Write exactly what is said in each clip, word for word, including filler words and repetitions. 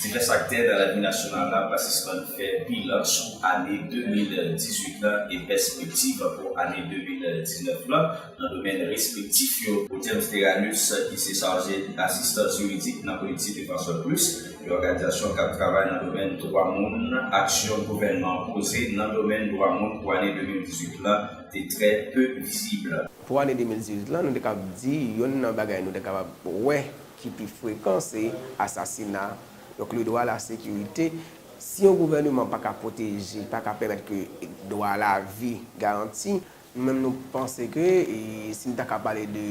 Divès aktè nan lavi nasyonal la pral sispann fè bilan sou ane de mil dizuit la e pèspektiv pou ane de mil diznèf la nan domèn respektif yo. Pou James Terranus, ki se chaje asistans jiridik nan Kolektif Défenseurs Plus, yon òganizasyon k ap travay nan domèn dwa moun, aksyon gouvènman an poze nan domèn dwa moun pou ane de mil dizuit la te trè pe vizib. Pou ane de mil dizuit la, nou te kab di, youn nan bagay nou te kapab wè ki pi frekan, se asasina. Donk, le droit à la sécurité, si yon gouvèneman pa ka pwoteje, pa ka pèmèt ke dwa a lavi garanti, nou menm nou panse ke, e, si nou ta ka pale de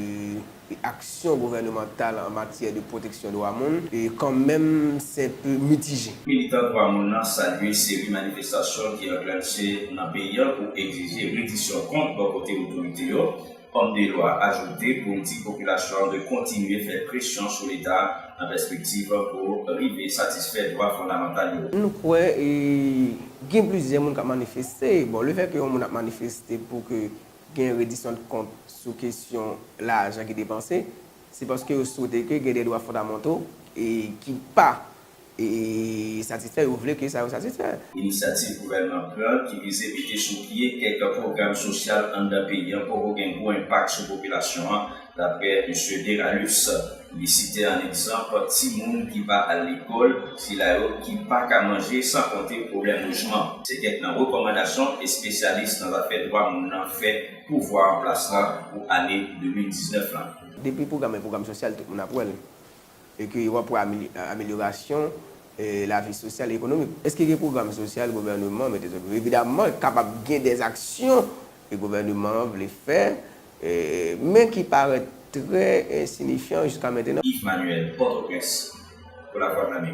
aksyon gouvènemantal an matyè de pwoteksyon dwa moun, e, kanmenm, se enpe mitije. Militan dwa moun nan salye seri manifestasyon ki anklanche nan peyi a pou egzije rediksyon kont bò kote otorite yo. Òm de lwa ajoute pou l di popilasyon an dwe kontinye fè presyon sou Leta nan pèspektiv pou rive satisfè dwa fondamantal yo. Nou kwè, e, gen plizyè moun k ap manifeste. Bon, lefètke yon moun ap manifeste pou ke gen rediksyon de kont sou kesyon lajan ki depanse, se paske yo swete ke gen de dwa fondamanto e ki pa e, satisfè, yo vle ke sa yo satisfè. Inisyativ gouvènman an pran ki vize mete sou pye kèk pwogram sosyal anndan peyi an poko gen gwo enpak sou popilasyon an, daprè Mesye Terranus. Li site an egzanp timoun ki pa al lekòl, sila yo ki pa ka manje, san konte pwoblèm lojman. Se kèk nan rekòmandasyon espesyalis nan zafè dwa moun nan fè pouvwa an plas la pou ane de mil diznèf la. Depi pwogram e pwogram sosyal, tout moun ap wè l. E ke w ap wè ameli-, amelyorasyon, e, lavi sosyal e ekonomik. Èske gen pwogram sosyal gouvèneman mete sou pye? Evidaman, kapab gen dèzaksyon ke gouvèneman an vle fè, e, men ki parèt trè ensiyifyan jiska mentenan. Yves Manuel, Pòtoprens, pou Lavwadlamerik.